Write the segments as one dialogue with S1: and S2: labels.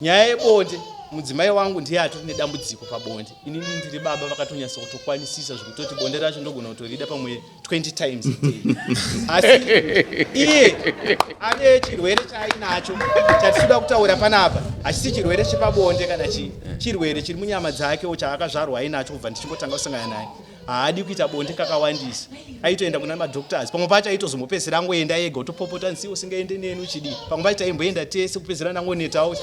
S1: Nyaya yebonde, mudzimai wangu ndiye atori nedambudziko pabonde. Inini ndiri baba vakatonyatsa kutokwanisisa zvekutoti bonde racho ndogona kutorida pamwe 20 times a day. Asi iye ane chirwere chaainacho chatinoda kutaura panapa, hachisi chirwere chepabonde kana chii, chirwere chiri munyama dzakewo chaakazvarwa ainacho kubva ndichingotanga kusangana naye. Haadi kuita bonde kakawandisa, aitoenda kuna madoctors, pamwe pacho aitozomopedzisira angoenda ega otopopota nsi usingaende neni uchidii. Pamwe pacho taimboenda tese kupedzisira ndangonetawo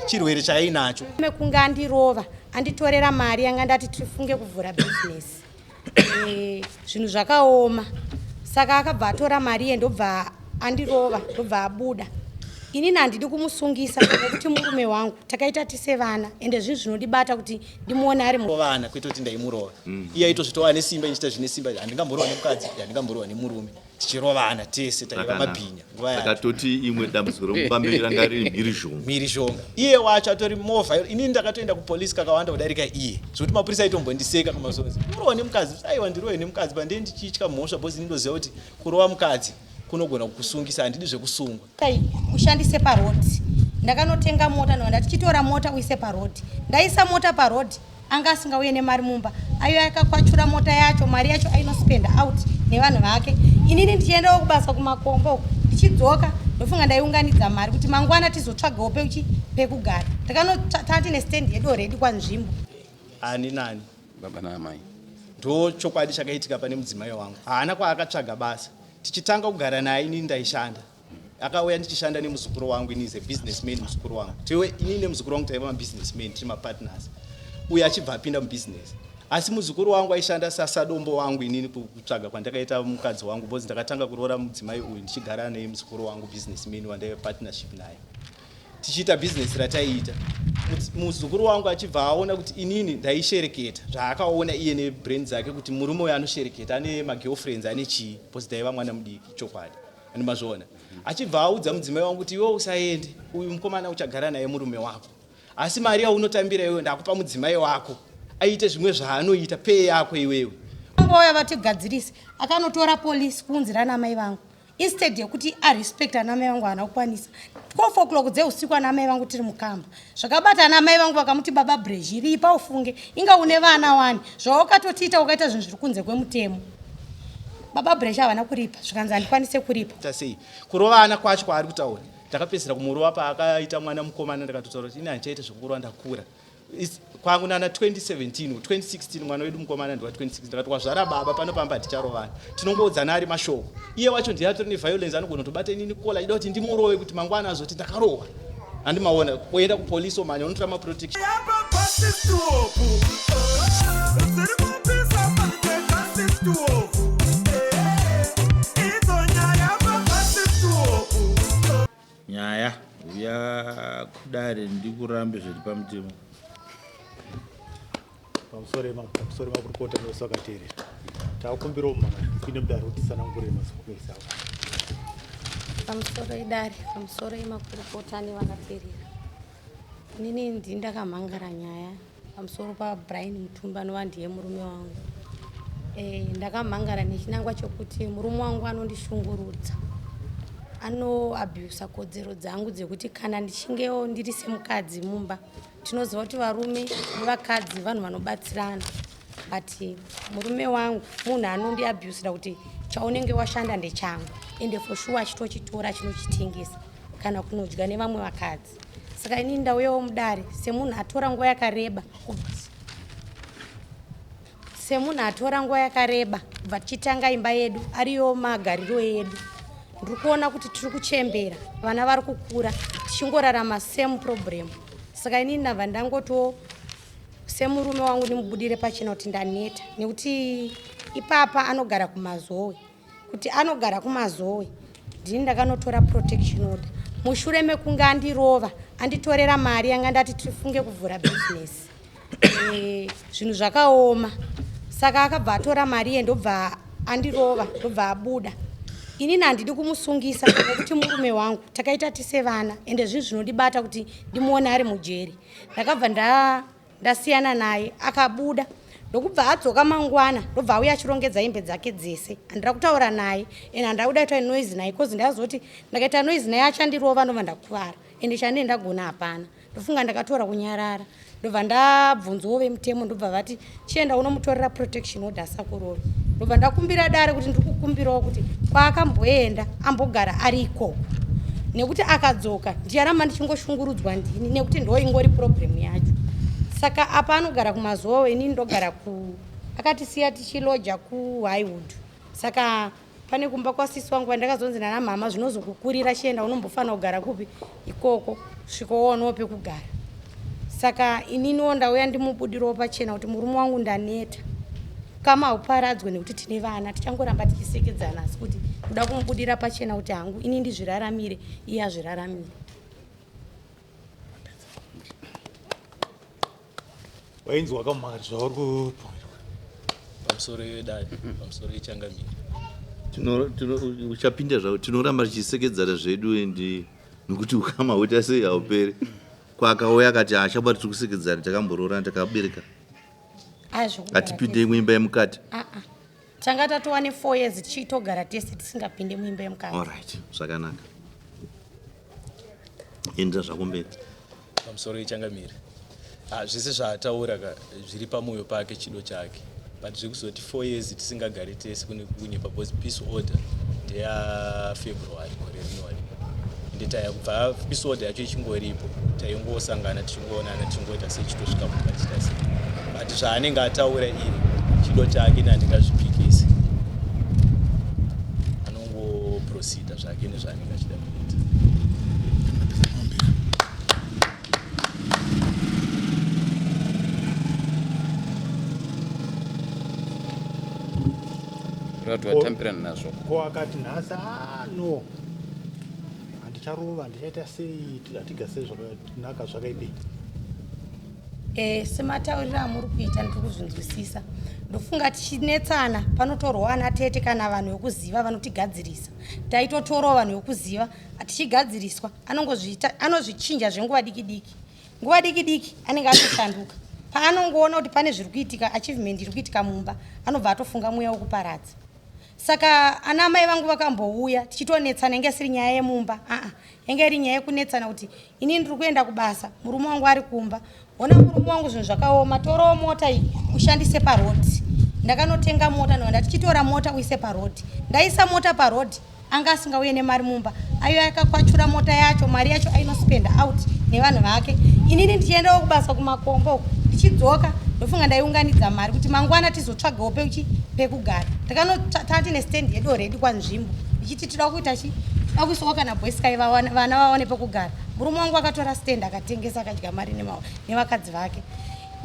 S1: chirwere chaainacho.
S2: Mekunge andirova, anditorera mari yanga ndati tifunge kuvhura bhizinesi. Zvinhu zvakaoma, saka akabva atora mari iye ndobva andirova, ndobva abuda. Inini handidi kumusungisa nekuti murume wangu, takaita tise vana, ende zvinhu zvinondibata kuti ndimuone ari
S1: vana, kwete kuti ndaimurova. Iye aitozvitova nesimba, ichiita zvine simba. Handingamborova nemukadzi, handingamborova nemurume, tichirovana tese taiva mabhinya
S3: nguva yacho. Saka toti imwe dambudziko romubamiri ranga riri mhirizhonga.
S1: Mhirizhonga. Iye wacho atori movha. Inini ndakatoenda kupolisi kakawanda kudarika iye, zvekuti mapurisa aitombondiseka kumasonzi, urova nemukadzi. Aiwa, ndirove nemukadzi pandee ndichitya mhosva, because ini ndoziva kuti kurova mukadzi kunogona kukusungisa, handidi zvekusungwa.
S2: Ushandise paroad. Ndakanotenga mota, ndobva ndati chitora mota uise paroad. Ndaisa mota paroad, anga asingauye nemari mumba, ayo akakwachura mota yacho, mari yacho ainospenda out nevanhu vake. Inini ndichiendawo kubasa kumakombo uko, ndichidzoka ndofunga ndaiunganidza mari kuti mangwana tizotsvagawo peuchi pekugara. Takano tine stand yedu already kwanzvimbo.
S1: Ani nani?
S4: Baba naamai.
S1: Ndo chokwadi chakaitika pane mudzimai wangu. Haana kwaakatsvaga basa. Tichitanga kugara naye inini ndaishanda. Akauya ndichishanda nemuzukuru wangu, ini is a businessman muzukuru wangu. Tiwe inini nemuzukuru wangu taiva mabusinessman, tiri mapartners. Uyo achibva apinda mubusiness. Asi muzukuru wangu aishanda sasadombo wangu inini kutsvaga kwandakaita mukadzi wangu, because ndakatanga kuroora mudzimai uyu ndichigara nemuzukuru wangu businessman wandaiva partnership naye. Tichiita business rataiita. Muzukuru wangu achibva aona kuti inini ndaishereketa, zvaakaona iye nebrain dzake kuti murume uyu anoshereketa, ane magirlfriends, ane chii, because ndaiva mwana mudiki chokwadi. Andimazviona. Achibva audza mudzimai wangu kuti iwe usaende, uyu mukomana uchagara naye murume wako. Asi mari yaunotambira iwewe ndakupa mudzimai wako aite zvimwe zvaanoita, pay yako iwewe.
S2: Vauya vatigadzirise, akanotora polisi kuunzira ana mai vangu. Instead yekuti arespect ana mai vangu, haana kukwanisa. 12 o'clock dzeusiku ana mai vangu tiri mukamba. Zvakabata ana mai vangu vakamuti, "Baba Breji, ripa ufunge, inga une vana wani, zvawakatotiita wakaita zvinhu zviri kunze kwemutemo." Baba Breji havana kuripa, zvikanzi handikwanise kuripa.
S1: Ita sei kurovana kwacho kwaari kutaura? Ndakapedzisira kumurova paakaita mwana mukomana. Ndakatotaura kuti ini handichaita zvekurova, ndakura. Kwangu nana 2017, 2016, mwana wedu mukomana ndiwa 2016. Ndakati wazvara baba pano pamba ticharovana, tinongoudzana ari mashoko. Iye wacho ndiye atori neviolence, anogona kutobata inini collar achida kuti ndimurove kuti mangwana azoti ndakarohwa. Handimaona kuenda kupolisi omanya unotora maprotection. Bus stop. Dziri kupisa bus
S4: stop. Idzo nyaya pabus stop. Nyaya uya kudare, ndikurambe zviri pamutemo.
S5: Pamusoro makurukota nevose vakateerera, takumbirawo mumangano kuine mudare kuti tsanangurire masoko ese avo.
S2: Pamusoro idare, pamusoro emakurukota nevakateerera, inini ndini ndakamhangara nyaya pamusoro paBrian Mutumba, anova ndiye murume wangu. Ndakamhangara nechinangwa chokuti murume wangu anondishungurudza, anoabusa kodzero dzangu dzekuti kana ndichingewo ndiri semukadzi mumba. Tinoziva kuti varume nevakadzi vanhu vanobatsirana, but murume wangu munhu anondiabusira kuti chaunenge washanda ndechangu, ende for sure achitochitora achinochitengesa kana kunodya nevamwe vakadzi. Saka inini ndauyawo mudare semunhu atora nguva yakareba kubva tichitanga imba yedu, ariyo magariro edu. Ndiri kuona kuti tiri kuchembera, vana vari kukura, tichingorarama same problem. Saka inini ndabva ndangotiwo semurume wangu ndimubudire pachena kuti ndaneta, nekuti ipapa anogara kuMazowe. Kuti anogara kuMazowe, ndini ndakanotora protection order mushure mekunge andirova, anditorera mari yanga ndati tifunge kuvhura bhizinesi. Zvinhu zvakaoma, saka akabva atora mari iye ndobva andirova, ndobva abuda. Inini handidi kumusungisa nekuti murume wangu, takaita tise vana, ende zvinhu zvinondibata kuti ndimuone ari mujeri. Ndakabva ndasiyana naye, akabuda, ndokubva adzoka mangwana, ndobva auya achirongedza hembe dzake dzese. Handida kutaura naye and handida kuda kuita noise naye, cause ndazoti ndakaita noise naye achandirova, ndobva ndakuvara, ende chandee ndagona hapana. Ndofunga ndakatora kunyarara. Ndobva ndabvunzawo vemutemo ndobva vati chienda unomutorera protection order asakurove. Ndobva ndakumbira dare kuti ndiri kukumbirawo kuti kwaakamboenda ambogara ari ikoko. Nekuti akadzoka ndicharamba ndichingoshungurudzwa ndini nekuti ndo ingori problem yacho. Saka apa anogara kumazowe inini ndogara ku akatisiya tichiloja kuHighwood. Saka pane kumba kwasisi wangu vandakazonzi nana mhama zvinozokukurira chienda unombofanira kugara kupi ikoko svika uonewo pekugara saka ininiwo ndauya ndimubudirawo pachena kuti murume wangu ndaneta kama hauparadzwe nekuti tine vana tichangoramba tichisekedzana asi kuti kuda kumubudira pachena kuti hangu ini ndizviraramire iye azviraramire
S5: Wainzwa kamari zvauri kupomerwa.
S1: Pamusoro yedare, pamusoro yechangamire.
S3: Uchapinda zvako, tinoramba tichisekedzana zvedu and nokuti ukama huita sei hauperi. Kwaakauya akati ashamwari tiri kusekedzana takamboroorana takabereka. Hatipinde imwe imba yemukati.
S2: Ah, ah. Tanga tatova ne 4 years tichitogara tese tisingapinde muimba yemukati.
S3: Alright, zvakanaka. Enda zvako mberi.
S1: Pamusoro yechangamire. Ah, zvese zvaataura ka zviri pamoyo pake chido chake. But zvekuzoti 4 years tisingagari tese kune kunyepa because peace order ndeya February gore rino rino. Ende taya kubva peace order yacho ichingoripo taingosangana tichingoonana tichingoita sei chitosvika kumba tichita sei. But zvaanenge ataura iri chido chake ini handingazvipikisi. Anongoproceda zvake nezvaanenge achida kuita.
S4: Ratu watambirana nazvo.
S5: Ko akati nhasi ah no handicharova handichaita sei hatiga sei zvakanaka zvakaipei.
S2: Eh, sematauriro amuri kuita ndiri kuzvinzwisisa. Ndofunga tichinetsana panotorwa ana tete kana vanhu vekuziva vanotigadzirisa. Taitotorawo vanhu vekuziva tichigadziriswa anongozviita anozvichinja zvenguva diki diki. Nguva diki diki anenge atoshanduka. Paanongoona kuti pane zviri kuitika achievement iri kuitika mumba anobva atofunga mweya wekuparadza. Saka ana amai vangu vakambouya tichitonetsana inge isiri nyaya yemumba aa yanga iri nyaya yekunetsana kuti ini ndiri kuenda kubasa murume wangu ari kumba hona murume wangu zvinhu zvakaoma torawo mota iyi ushandise paroad ndakanotenga mota ndobva tichitora mota uise paroad ndaisa mota paroad anga asingauye nemari mumba ayo akakwachura mota yacho mari yacho ainospenda out nevanhu vake inini ndichiendawo kubasa kumakombo uko ndichidzoka ndofunga ndaiunganidza mari kuti mangwana tizotsvagawo peuchi pekugara takanotati nestand yedu already kwanzvimbo ndichiti tinoda kuita chi toda kuisawo kana boysky vana vawane pekugara murume wangu akatora stand akatengesa akadya mari nevakadzi vake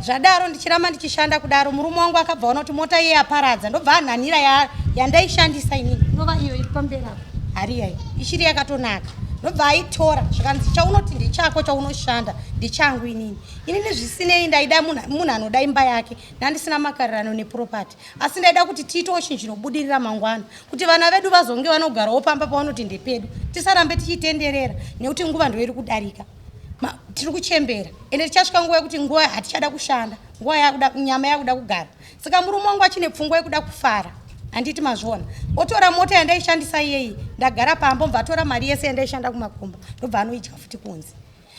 S2: Zvadaro ndichiramba ndichishanda kudaro murume wangu akabva aona kuti mota iye yaparadza ndobva anhanira yandaishandisa inini inova iyo iri pamberi apo hari yayi ichiri yakatonaka ndobva aitora zvikanzi chaunoti ndechako chaunoshanda ndechangu inini inini zvisinei ndaida munhu anoda imba yake ndandisina makarirano nepropati asi ndaida kuti tiitewo chinhu chinobudirira mangwana kuti vana vedu vazonge vanogarawo pamba pavanoti ndepedu tisarambe tichitenderera nekuti nguva ndoiri kudarika tiri kuchembera ende tichasvika nguva yekuti nguva hatichada kushanda nguva yakuda nyama yakuda kugara saka murume wangu achine pfungwa yekuda kufara handiti mazviona otora mota yandaishandisa iyeyi ndagara pamba obva atora mari yese yandaishanda kumakomba ndobva anoidya futi kunze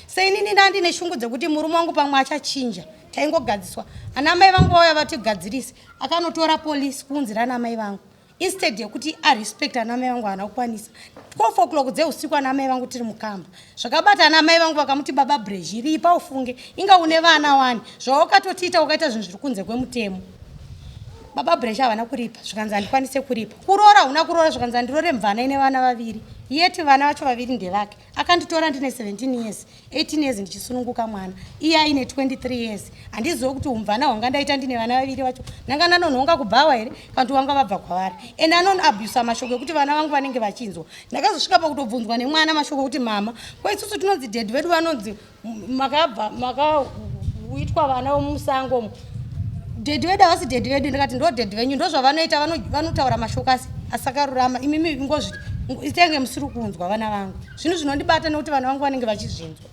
S2: seinini ndandine shungu dzekuti murume wangu pamwe achachinja taingogadziswa ana mai vangu vauya vatigadzirise akanotora polisi kuunzira ana mai vangu Instead yekuti arespect ana mai vangu haana kukwanisa. 12 o'clock dzeusiku ana mai vangu tiri mukamba. Zvakabata ana mai vangu vakamuti baba Brezhi ripa ufunge. Inga une vana wani. Zvawakatotiita wakaita zvinhu zviri kunze kwemutemo. Baba Brezhi havana kuripa zvikanzi handikwanise kuripa. Kuroora hauna kuroora zvikanzi handiroore mvana ine vana vaviri. Yet vana vacho vaviri ndevake. Akanditora ndine 17 years. 18 years ndichisununguka mwana iye aine 23 years handizive kuti umvana hwanga ndaita ndine vana vaviri vacho ndanga ndanonhonga kubhawa here kana kuti wanga vabva kwavari and anoabusa mashoko ekuti vana vangu vanenge vachinzwa ndakazosvika pakutobvunzwa nemwana mashoko ekuti mama ko isusu tinonzi dad vedu vanonzi makabva makaitwa vana vemusango umu dhedhi vedu havasi dhedhi vedu ndikati ndo dhedhi venyu ndozvavanoita vanotaura mashoko asi asakarurama imimi ngozvitenge musiri kunzwa vana vangu zvinhu zvinondibata nekuti vana vangu vanenge vachizvinzwa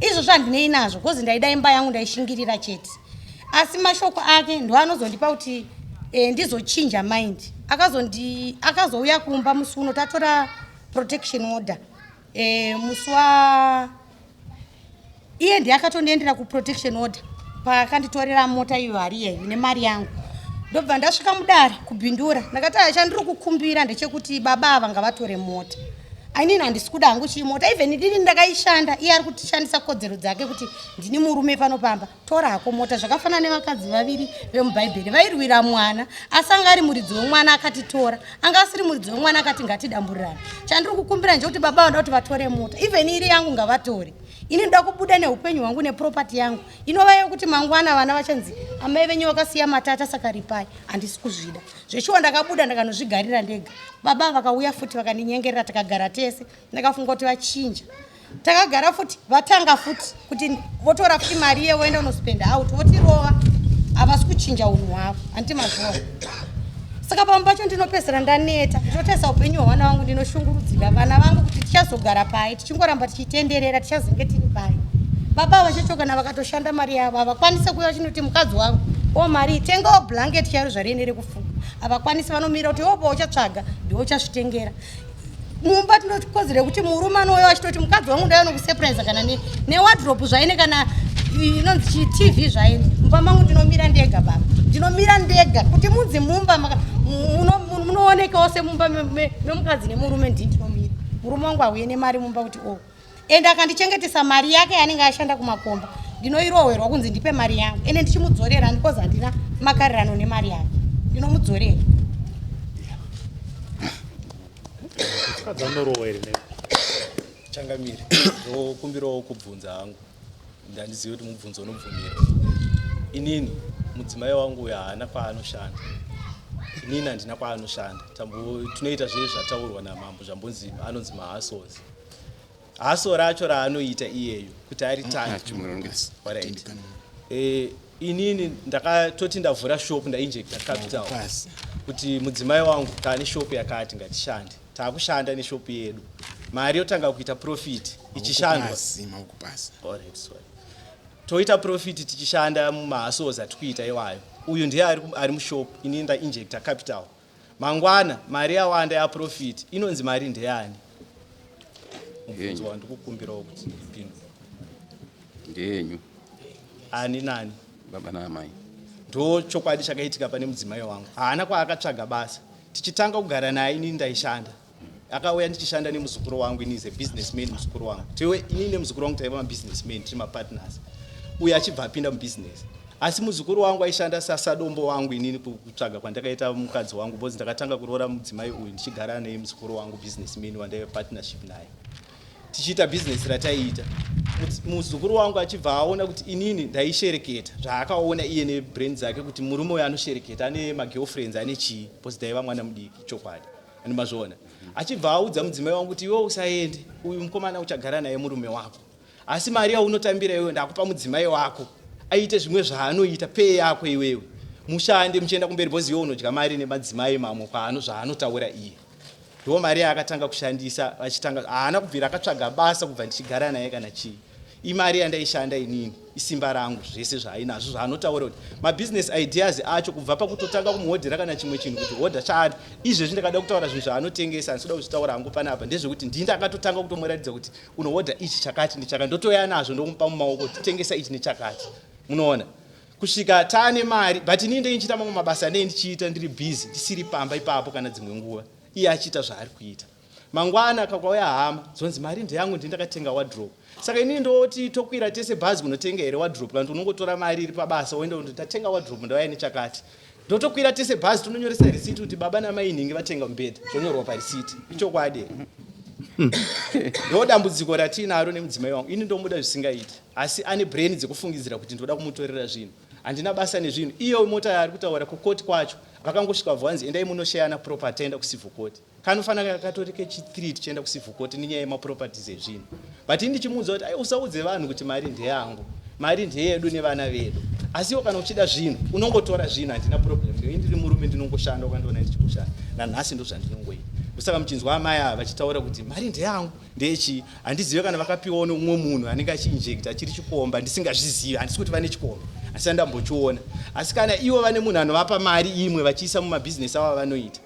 S2: izvozvo handinei nazvo bcause ndaida imba yangu ndaishingirira chete asi mashoko ake ndo anozondipa kuti eh, ndizochinja mind akazouya kumba musi uno tatora protection order eh, musi wa Iye ndiye akatondiendera kuprotection order paakanditorera mota iyo hari iyeyo nemari yangu. Ndobva ndasvika mudare kuBindura, ndakati aya chandiri kukumbira ndechekuti baba ava ngavatore mota. Inini handisi kuda hangu chii mota, even ndini ndakaishanda. Iye ari kutishandisa kodzero dzake kuti ndini murume pano pamba, tora hako mota. Zvakafanana nevakadzi vaviri vemubhaibheri vairwira mwana, asi anga ari muridzi wemwana akatitora, anga asiri muridzi wemwana akati ngatidamburirane. Chandiri kukumbira ndechekuti baba vanoda kuti vatore mota, even iri yangu ngavatore. Ini ndoda kubuda neupenyu hwangu neproperty yangu inova yekuti mangwana vana vachanzi amai venyu vakasiya matata, saka ripai. Handisi kuzvida zveshuwa. Ndakabuda ndakanozvigarira ndega. Baba vakauya futi vakandinyengerera, takagara tese. Ndakafunga kuti vachinja. Takagara futi, vatanga futi kuti votora futi mari iye voenda unospenda out, votirova. Havasi kuchinja unhu hwavo, handiti mazviona? Saka pamwe pacho ndinopedzisira ndaneta, ndinotarisa upenyu hwevana vangu, ndinoshungurudzika vana vangu kuti tichazogara pai tichingoramba tichitenderera, tichazenge tiri pai. Baba vachacho kana vakatoshanda mari yavo havakwanisi kuuya vachinoti mukadzi wangu o mari tengawo blanket chairo zvariene rekufuka, havakwanisi. Vanomira kuti iwopo uchatsvaga ndiwe uchazvitengera. Mumba tinokodzero yekuti murume anouya achitoti mukadzi wangu ndauya nokusurprise kana newardrobe zvaine kana inonzi chiTV zvaine. Mumba mangu ndinomira ndega baba, ndinomira ndega kuti munzi mumba munoonekawo semumba memukadzi nemurume. Ndii ndinomira, murume wangu auye nemari mumba kuti o ende akandichengetesa mari yake yaanenge ashanda kumakomba, ndinoirohwerwa kunzi ndipe mari yangu, ende ndichimudzorera because handina makarirano nemari yake, ndinomudzorera.
S5: Mukadzi anorohwa here ne?
S1: Changamire, ndokumbirawo kubvunza hangu, ndandizive kuti mubvunzo unobvumira. Inini mudzimai wangu uyo haana kwaanoshanda, inini handina kwaanoshanda. Tambo tinoita zvee zvataurwa namambo zvambonzi anonzi mahustles, hustle racho raanoita iyeyo kuti ari tange. Alright. Inini ndakatoti ndavhura shop, ndainjecta capital kuti mudzimai wangu taane shop yakati ngatishande. Taakushanda neshop yedu, mari yotanga kuita profit ichishandwa. Alright, sorry. Toita profit tichishanda mumahustles atikuita iwayo. Uyu ndiye ari mushop, inini ndainjecta capital. Mangwana mari yawanda yaprofit, inonzi mari ndeyani? Mubvunzo wandikukumbirawo kuti ipindure.
S4: Ndeyenyu.
S1: Ani nani?
S4: Baba naamai.
S1: Ndo chokwadi chakaitika pane mudzimai wangu. Haana kwaakatsvaga basa. Tichitanga kugara naye inini ndaishanda. Akauya ndichishanda nemuzukuru wangu, ini is a businessman muzukuru wangu. Tiwe inini nemuzukuru wangu taiva mabusinessman, tiri mapartners. Uyo achibva apinda mubusiness, asi muzukuru wangu aishanda sasadombo wangu. Inini kutsvaga kwandakaita mukadzi wangu, because ndakatanga kuroora mudzimai uyu ndichigara nemuzukuru wangu businessman wandaiva partnership naye, tichiita bhizinesi rataiita. Muzukuru wangu achibva aona kuti inini ndaishereketa, zvaakaona iye nebrain dzake kuti murume uyu anoshereketa, ane magirlfriends, ane chii, because ndaiva mwana mudiki chokwadi, andi mazviona? Achibva audza mudzimai wangu kuti iwe usaende, uyu mukomana uchagara naye murume wako, asi mari yaunotambira iwewe ndakupa mudzimai wako aite zvimwe zvaanoita, pay yako iwewe, mushande muchienda kumberi, because iwe unodya mari nemadzimai mamwe kwaano zvaanotaura iye. Ndo mari yaakatanga kushandisa vachitanga. Haana kubvira akatsvaga basa kubva ndichigara naye kana chii. Imari yandaishanda inini, isimba rangu, zvese zvaainazvo zvaanotaura kuti mabusiness ideas acho kubva pakutotanga kumuhodhera kana chimwe chinhu kuti hodha chaani. Izvezvi ndakada kutaura zvinhu zvaanotengesa, handisi kuda kuzvitaura hangu panapa, ndezvekuti ndii ndakatotanga kutomuratidza kuti unohodha ichi chakati nechakati, ndotoya nazvo ndomupa mumaoko kuti tengesa ichi nechakati. Munoona kusvika taane mari, but inini ndenge ndichiita mamwe mabasa, ndenge ndichiita ndiri busy, ndisiri pamba ipapo kana dzimwe nguva, iye achiita zvaari kuita. Mangwana kakauya hama zvonzi mari ndeyangu, ndini ndakatenga wardrobe. Saka inini ndoti tokwira tese bhazi kunotenga here wardrobe, kana kuti unongotora mari iri pabasa woenda kuti ndatenga wardrobe, ndauya nechakati, ndotokwira tese bhazi, tononyoresa risiti kuti baba namai nhingi vatenga mubhedha, zvonyorwa parisiti? Ichokwadi here? Ndo dambudziko ratiinaro nemudzimai wangu. Ini ndomuda zvisingaiti, asi ane brain dzekufungidzira kuti ndoda kumutorera zvinhu. Handina basa nezvinhu. Iyo mota yaari kutaura, kukoti kwacho vakangosvika bvanzi endai munosheyana property. Taenda kucivil court, kanofanira katori kechi3 tichienda kucivil court nenyaya yemaproperties ezvinhu, but ini ndichimuudza kuti ai usaudze vanhu kuti mari ndeyangu, mari ndeyedu nevana vedu, asi iwo kana uchida zvinhu unongotora zvinhu, handina problem. Ndei ndiri murume, ndinongoshanda, ukandiona ndichikushanda nanhasi ndo zvandinongoita. Ndosaka muchinzwa amai ava vachitaura kuti mari ndeyangu, ndeyechii. Handizive kana vakapiwawo neumwe munhu anenge achiinjecta chiri chikomba ndisingazvizivi. Handisi kuti vane chikomba, asi andambochiona, asi kana ivo vane munhu anovapa mari imwe vachiisa mumabhizinesi avo avanoita,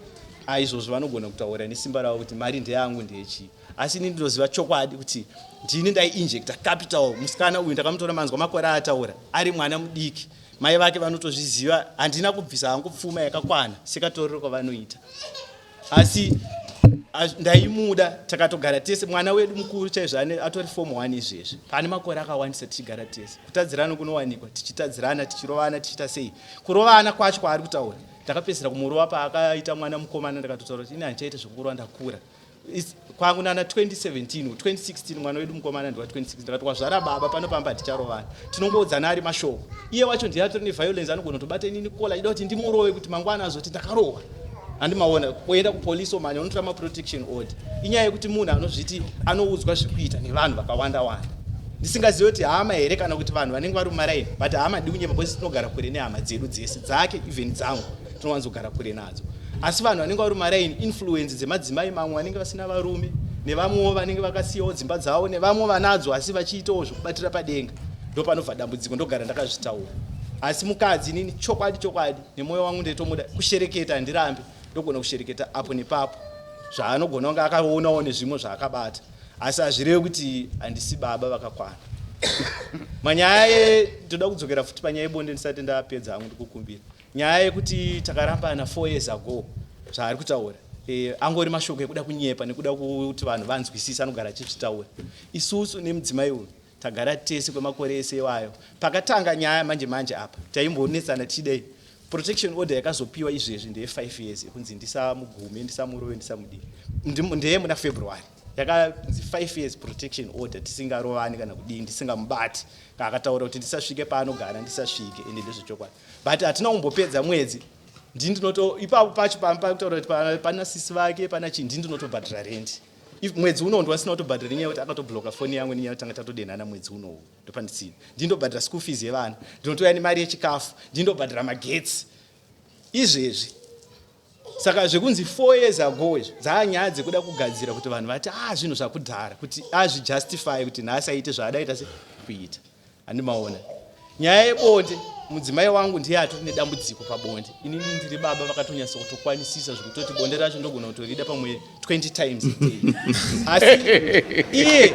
S1: aizvozvo vanogona kutaura nesimba ravo kuti mari ndeyangu, ndeyechii. Asi ini ndinoziva chokwadi kuti ndini ndaiinjecta capital. Musikana uyu ndakamutora, manzwa makore aataura, ari mwana mudiki. Mai vake vanotozviziva. Handina kubvisa hangu pfuma yakakwana sekatorero kwavanoita, asi ndaimuda. Takatogara tese. Mwana wedu mukuru chaizvo atori form 1 izvezvi. Pane makore akawandisa tichigara tese. Kutadzirana kunowanikwa, tichitadzirana, tichirovana, tichiita sei. Kurovana kwacho kwaari kutaura, ndakapedzisira kumurova paakaita mwana mukomana. Ndakatotaura kuti ini handichaita zvekurova, ndakura. Kwangu nana 2017, 2016, mwana wedu mukomana ndiwa 2016. Ndakati wazvara baba pano pamba ticharovana, tinongoudzana ari mashoko. Iye wacho ndiye atori neviolence, anogona kutobata inini collar achida kuti ndimurove kuti mangwana azoti ndakarohwa. Handimaona kuenda kupolice, omanya unotora maprotection order. Inyaya yekuti munhu anozviti anoudzwa zvekuita nevanhu vakawanda wanda, ndisingazivi kuti hama here kana kuti vanhu vanenge vari mumaraini. But hama ndikunyepa, because tinogara kure nehama dzedu dzese, dzake even dzangu tinowanzogara kure nadzo. Asi vanhu vanenge vari mumaraini, influence dzemadzimai mamwe vanenge vasina varume, nevamwewo vanenge vakasiyawo dzimba dzavo, nevamwe vanadzo asi vachiitawo zvekubatira padenga, ndo panobva dambudziko. Ndogara ndakazvitaura. Asi mukadzi inini chokwadi chokwadi nemwoyo wangu ndetomuda. Kushereketa handirambi, ndogona kushereketa apo nepapo zvaanogona kunge akaonawo nezvimwe zvaakabata, asi hazvirevi kuti handisi baba vakakwana. Manyaya ndoda kudzokera futi panyaya yebonde ndisati ndapedza hangu. Ndikukumbira nyaya yekuti takarambana 4 years ago, zvaari kutaura angori mashoko ekuda kunyepa nekuda kuti vanhu vanzwisisa. Anogara achizvitaura. Isusu nemudzimai uyu tagara tese kwemakore ese iwayo. Pakatanga nyaya manje manje apa taimbonetsana tichidei. Protection order yakazopiwa izvezvi ndeye 5 years, yekunzi ndisamugume, ndisamurove, ndisamudii. Ndeye muna February yakanzi 5 years protection order, tisingarovani kana kudii, ndisingamubati. Akataura kuti ndisasvike paanogara, ndisasvike, ende ndezvechokwadi. But hatina kumbopedza mwedzi, ndini ndinoto ipapo pacho pakutaura kuti pana sisi vake, pana chii, ndini ndinotobhadhara rendi. Mwedzi unowu ndwasina kutobhadhara nenyaya yekuti akatobloka foni yangu, nenyaya yekuti tanga tatodenhana. Mwedzi unowu ndopandisina. Ndindobhadhara school fees yevana, ndinotouya nemari yechikafu, ndindobhadhara magetsi izvezvi. Saka zvekunzi 4 years ago izvo dzaa nyaya dzekuda kugadzira kuti vanhu vati a zvinhu zvakudhara, kuti azvijustify kuti nhasi aite zvaadaita se kuita. Handimaona nyaya yebonde, mudzimai wangu ndiye atori nedambudziko pabonde. Inini ndiri baba vakatonyatsa kutokwanisisa zvekutoti bonde racho ndogona kutorida pamwe 20 times a day, asi iye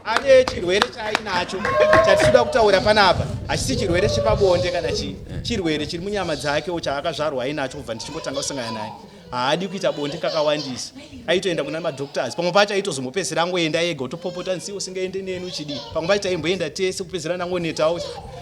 S1: ane chirwere chaainacho chatinoda kutaura panapa. Hachisi chirwere chepabonde kana chii, chirwere chiri munyama dzakewo chaakazvarwa ainacho kubva ndichingotanga kusangana naye. Haadi kuita bonde kakawandisa. Aitoenda kuna madoctors, pamwe pacho aitozomopedzisira angoenda ega, utopopota nsi usingaende neni uchidii. Pamwe pacho taimboenda tese, kupedzisira ndangonetawo.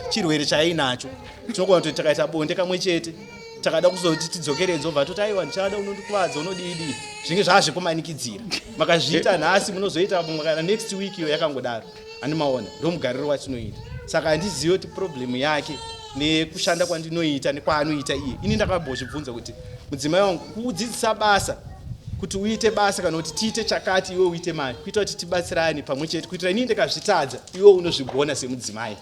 S1: Chirwere chaainacho, tinogona kuti takaita bonde kamwe chete, takada kuzoti tidzokeredzo, bva toti aiwa, ndichada, unondikuvadza, unodii dii, zvinge zvaazvekumanikidzira. Makazviita nhasi, munozoita pamwe kana next week iyo yakangodaro. Handimaona ndomugariro watinoita. Saka handizivi kuti problem yake nekushanda kwandinoita nekwaanoita iye. Ini ndakambozvibvunza kuti mudzimai wangu kuudzidzisa basa kuti uite basa kana kuti tiite chakati, iwe uite mari, kuita kuti tibatsirane pamwe chete, kuitira inini ndikazvitadza iwe unozvigona semudzimai.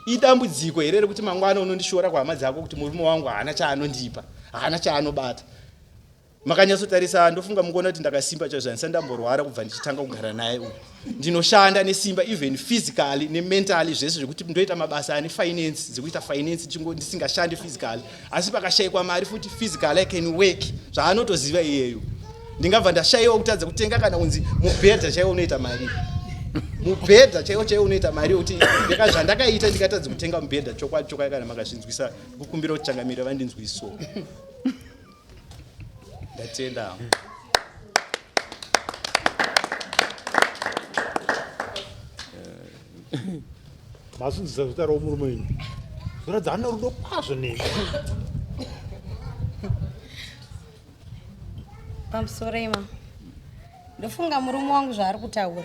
S1: Idambudziko here rekuti mangwana unondishora kuhama dzako kuti murume wangu haana chaanondipa, haana chaanobata? Makanyatsotarisa, ndofunga mukuona kuti ndakasimba chaizvo. Handisati ndamborwara kubva ndichitanga kugara naye uyu. Ndinoshanda nesimba, even physically nementally, zvese zvekuti ndoita mabasa ane finance, dzekuita finance ndisingashandi physically. Asi pakashayikwa mari futi, physically I can work, zvaanotoziva iyeyo. Ndingabva ndashayiwa kutadza kutenga kana kunzi mubhedha chaiwo unoita mari, mubhedha chaiwo chaiwo unoita mari yekuti ndeka zvandakaita ndikatadza kutenga mubhedha. Chokwadi chokwadi, kana makazvinzwisa, kukumbira kuti changamire vandinzwiso. Ndatenda.
S5: Mazvinzwisa zvitaurawo murume wenyu, zvoratidza ane rudo kwazvo nemi.
S2: Pamusoro ima, ndofunga murume wangu zvaari kutaura,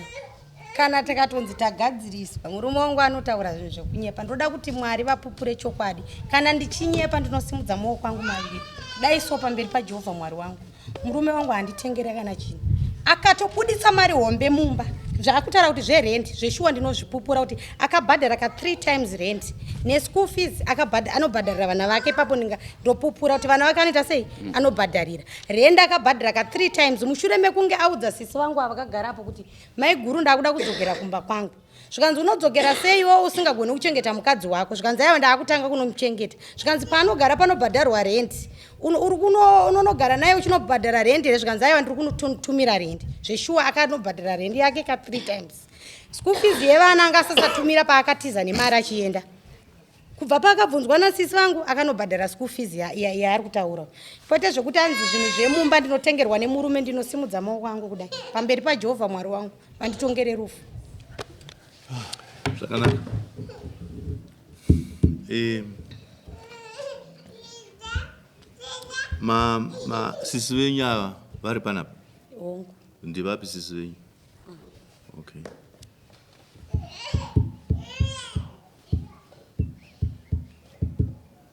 S2: kana tikatonzi tagadziriswa, murume wangu anotaura zvinhu zvekunyepa. Ndoda kuti Mwari vapupure chokwadi. Kana ndichinyepa, ndinosimudza maoko angu maviri dai so pamberi paJehovha Mwari wangu. Murume wangu handitengere kana chinhu. Akatobuditsa mari hombe mumba, zvaakutaura kuti zverendi zveshuwa, ndinozvipupura kuti akabhadhara ka 3 times rent neschool fees anobhadharira vana vake. Ipapo ndopupura kuti vana vake anoita sei, anobhadharira rent. Akabhadhara ka 3 times mushure mekunge audza sisi vangu ava vakagarapo kuti maiguru, ndakuda kudzokera kumba kwangu. Zvikanzi unodzokera sei iwe usingagoni kuchengeta mukadzi wako? Zvikanzi aiwa, ndaakutanga kunomuchengeta. Zvikanzi paanogara panobhadharwa rent, uri unonogara naye uchinobhadhara rent here? Zvikanzi aiwa, ndiri kunotumira rent. Zveshuwa akanobhadhara rent yake ka 3 times. School fees yevana anga asasatumira paakatiza nemari achienda. Kubva paakabvunzwa nasisi vangu akanobhadhara school fees yaari kutaura, kwete zvekuti anzi zvinhu zvemumba ndinotengerwa nemurume. Ndinosimudza maoko angu kudai pamberi paJehovha Mwari wangu, vanditongere rufu.
S3: Zvakanaka. Ma sisi venyu ava vari panapa?
S2: Hongu.
S3: Ndivapi sisi venyu? Okay,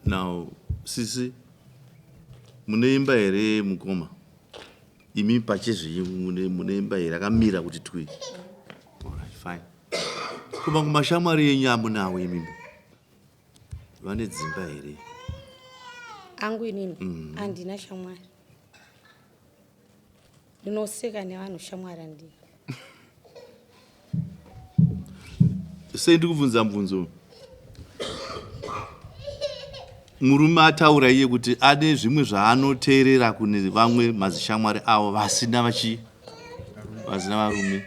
S3: now sisi, mune imba here? Mukoma, imi pachezvenyu mune imba here akamira kuti twi? Alright, fine. Kuma kumashamwari yenyu amunawo imimi, vane dzimba here?
S2: Angu inini handina shamwari. Ndinoseka nevanhu, shamwari handina.
S3: Sei ndikubvunza mubvunzo? Murume ataura iye kuti ane zvimwe zvaanoteerera kune vamwe mazishamwari avo vasina vachi vasina varume.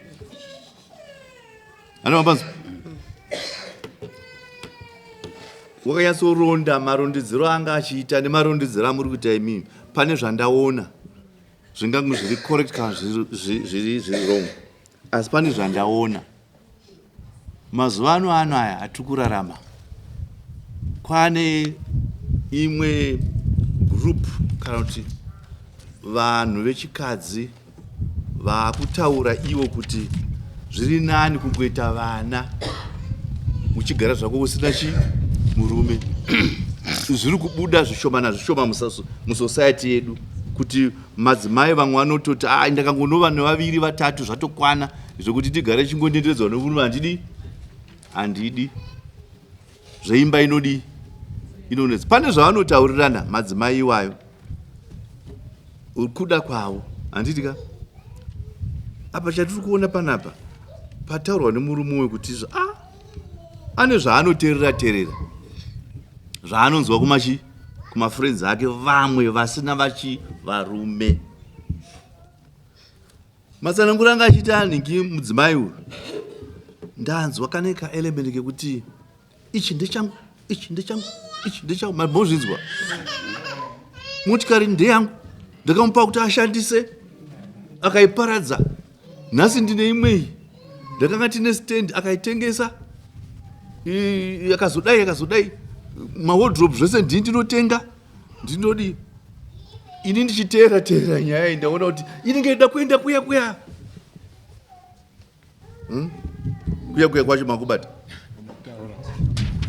S3: Ana mapanzo wakanyatsoronda marondedzero anga achiita nemarondedzero amuri kuita imimi. Pane zvandaona zvingange zviri correct kana zviri wrong, asi pane zvandaona mazuva ano aya atiri kurarama. Kwane imwe group kana kuti vanhu vechikadzi vaakutaura ivo kuti zviri nani kungoita vana uchigara zvako usina chi murume. Zviri kubuda zvishoma nazvishoma musociety yedu kuti madzimai vamwe vanototi, "A, ndakangonova nevaviri vatatu zvatokwana, zvekuti ndigare chingondenderedzwa nomurume handidi, handidi zveimba inodii, inonetsa." Pane zvavanotaurirana madzimai iwayo kuda kwavo, handiti ka? Apa chatiri kuona panapa pataurwa nemurume uyu kuti izvo a ane zvaanoteerera teerera zvaanonzwa kumachi kumafriends ake vamwe vasina vachi varume. Matsananguro anga achiita anhingi mudzimai uyu, ndanzwa kane kaelement kekuti ichi ndechangu, ichi ndechangu, ichi ndechangu. Mambozvinzwa? Motikari ndeyangu, ndakamupa kuti ashandise, akaiparadza. Nhasi ndine imweyi. Ndakanga tine stand, akaitengesa. Yakazodai, yakazodai, mawardrobe zvese ndini ndinotenga, ndinodi ini. Ndichiteera teera nyaya iyi, ndaona kuti inenge ida kuenda kuya kuya. Kuya kuya kwacho makubata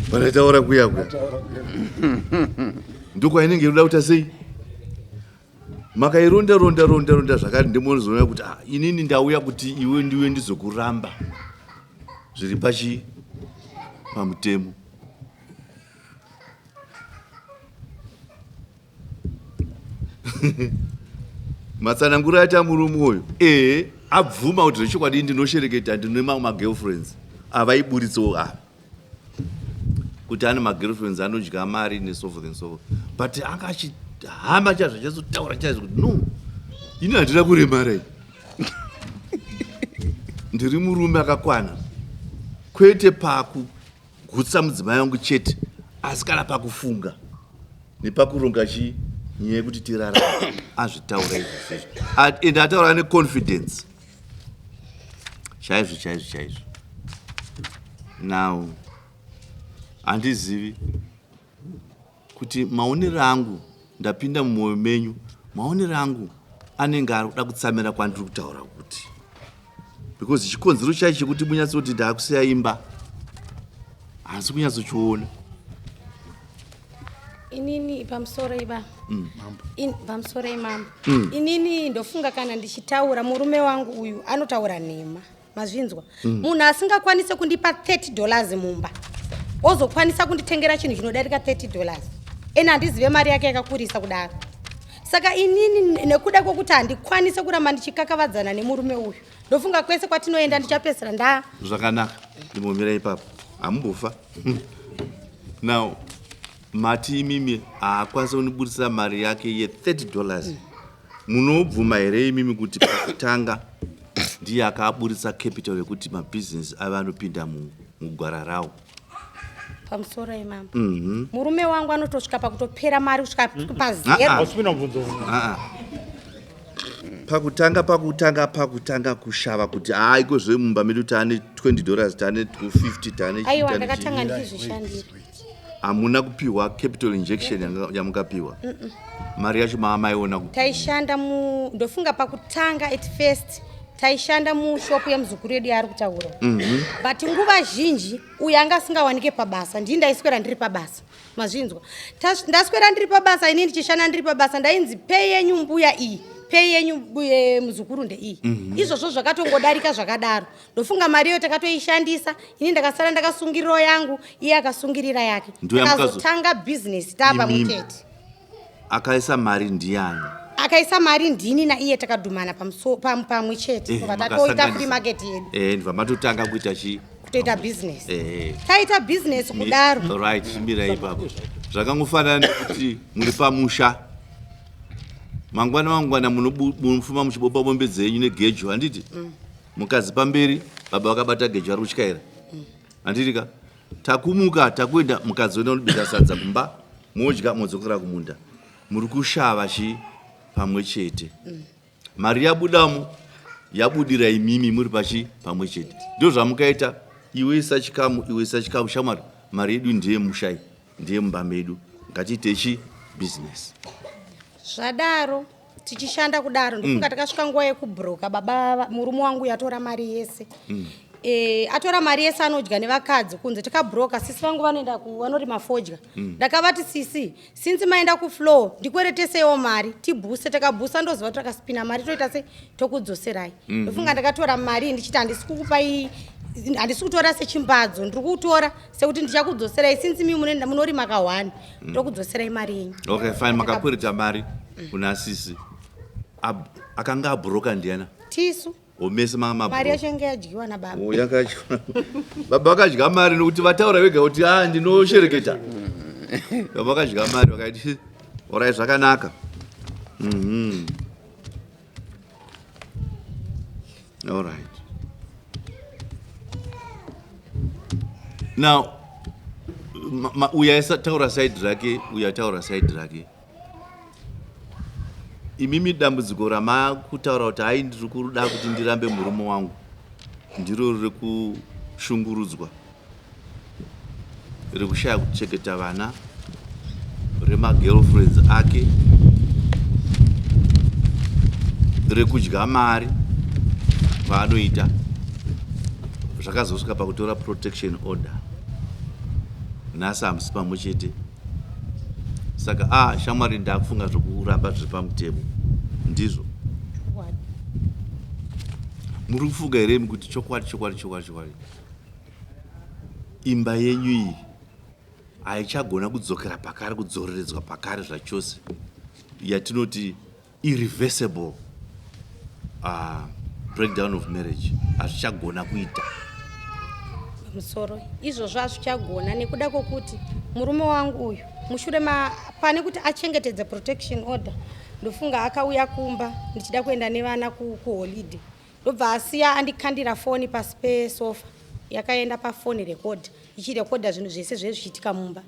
S3: vanotaura kuya kuya ndokwainenge inoda kuita sei. Makaironda ronda ronda ronda zvakare, ndimozoona kuti, ah, inini ndauya kuti iwe ndiwe ndizokuramba zviri pachi pamutemo. Matsananguro aita murume uyu, ehe, abvuma kuti zvechokwadi ndinoshereketa, ndine mamwe magirlfriends avaiburitsawo ava kuti ane magirlfriends anodya mari neso forth and so forth, but anga achihamba chaizvo, achizotaura chaizvo kuti, "No, ini handina kuremara, ini ndiri murume akakwana, kwete pakugutsa mudzimai wangu chete, asi kana pakufunga nepakuronga chi nyaya yekuti tirarame." Azvitaura izvozvo ende ataura neconfidence chaizvo chaizvo chaizvo. Now handizivi kuti maonero angu, ndapinda mumwoyo menyu, maonero angu anenge ari kuda kutsamira kwandiri kutaura kuti because chikonzero chaicho chekuti munyatsoti ndaakusiya imba handisi kunyatsochiona.
S2: Inini pamusoro iba pamusoro imambo, inini ndofunga kana ndichitaura, murume wangu uyu anotaura nhema. Mazvinzwa? Munhu asingakwanisi kundipa $30 mumba, ozokwanisa kunditengera chinhu chinodarika $30, ene handizive mari yake yakakurisa kudaro. Saka inini nekuda kwokuti handikwanise kuramba ndichikakavadzana nemurume uyu, ndofunga kwese kwatinoenda ndichapedzisira nda
S3: Zvakanaka, ndimbomira ipapo, hamumbofa. Now mati imimi haakwanisa kundiburitsa mari yake ye30 dollars. Munobvuma here imimi kuti pakutanga ndiye akaburitsa capital yekuti mabhizinesi ave anopinda mugwara rawo?
S2: Pamusoro imambo, murume wangu anotosvika pakutopera mari kusvika pazero.
S3: Ah, ah.
S5: Hausipinda mubvunzo uno.
S3: Ah, ah. Pakutanga kushava kuti haa, iko mumba medu taane 20 dollars, taane 50, taane
S2: Aiwa,
S3: taane
S2: ndakatanga ndichizvishandira.
S3: Hamuna kupiwa capital injection yamukapiwa? Mari yacho maamaiona kupi?
S2: Taishanda mu, ndofunga pakutanga, at first taishanda mushopu yemuzukuru yedu yaari kutaura, but nguva zhinji uyu anga asingawanike pabasa, ndii ndaiswera ndiri pabasa. Mazvinzwa? Ndaswera ndiri pabasa, ini ndichishanda ndiri pabasa, ndainzi pay yenyu mbuya iyi, pay yenyu muzukuru ndeiyi. Izvozvo zvakatongodarika zvakadaro. Ndofunga mari iyo takatoishandisa, ini ndakasara ndakasungirirawo yangu, iye akasungirira yake.
S3: Ndiyo
S2: Takazotanga bhizinesi taapamwe
S3: Imimi.
S2: chete.
S3: Akaisa mari ndiani?
S2: Akaisa mari ndini naiye, takadhumana pamwe chete. Kubva tatoita
S3: Makasanganisa.
S2: free market yedu.
S3: Ndibva matotanga kuita chi?
S2: Kutoita bhizinesi. Taita bhizinesi kudaro.
S3: Right, chimirai ipapo. Zvakangofanana nekuti muri pamusha, mangwana mangwana munofuma muchibopa mombe dzenyu negejo, handiti? Mukadzi pamberi, baba vakabata gejo, ari kutyaira, handiti ka? Takumuka, takuenda, mukadzi oenda kunobika sadza kumba, modya, modzokera kumunda. Muri kushava chi pamwe chete. Mari yabudamo yabudira imimi muri pachi pamwe chete. Ndo zvamukaita: iwe isa chikamu, iwe isa chikamu, shamwari, mari yedu ndeyemushai, ndeyemumba medu, ngatiite chi bhizinesi.
S2: Zvadaro, tichishanda kudaro, ndofunga takasvika nguva yekubhuroka. Baba, murume wangu yatora mari yese. Atora mari yese, anodya nevakadzi kunze. Tikabhuroka, sisi vangu vanoenda vanorima fodya. Ndakavati, "Sisi, since maenda kufloor, ndikwereteseiwo mari tibhuse." Takabhusa, ndoziva kuti takasipina mari, toita sei, tokudzoserai. Ndofunga ndakatora mari ndichiti handisi kukupai, handisi kutora sechimbadzo, ndiri kutora sekuti ndichakudzoserai, since mi munorima kahwani, tokudzoserai mari yenyu.
S3: Okay, fine. Makakwereta mari kuna sisi. Akanga abhuroka ndiana?
S2: Tisu.
S3: Omese.
S2: Mari yacho yange yadyiwa nababa.
S3: Oh, yakadyiwa baba, vakadya mari nokuti vataura vega kuti a ndinoshereketa. Baba vakadya mari, vakaiti orai zvakanaka. Alright, now uyu aisataura side rake, uyu ataura side rake. Imimi dambudziko ramakutaura kuti hai, ndiri kuda kuti ndirambe murume wangu, ndiro rekushungurudzwa, rekushaya kuchengeta vana, remagirlfriends ake, rekudya mari vaanoita, zvakazosvika pakutora protection order. Nhasi hamusi pamwe chete, saka a shamwari, ndakufunga zvokuramba zviri pamutemo, ndizvo?
S2: Chokwadi.
S3: Muri kufunga here imi kuti chokwadi, chokwadi, chokwadi, chokwadi, imba yenyu iyi haichagona kudzokera pakare, kudzoreredzwa pakare zvachose, yatinoti irreversible breakdown of marriage, hazvichagona kuita?
S2: Pamusoro, izvozvo hazvichagona nekuda kwokuti murume wangu uyu, mushure ma pane kuti achengetedze protection order, ndofunga akauya kumba ndichida kuenda nevana kuholiday, ndobva asiya andikandira foni pasi pesofa, yakaenda pafoni record, ichirekodha zvinhu zvese zvee zvichiitika mumba.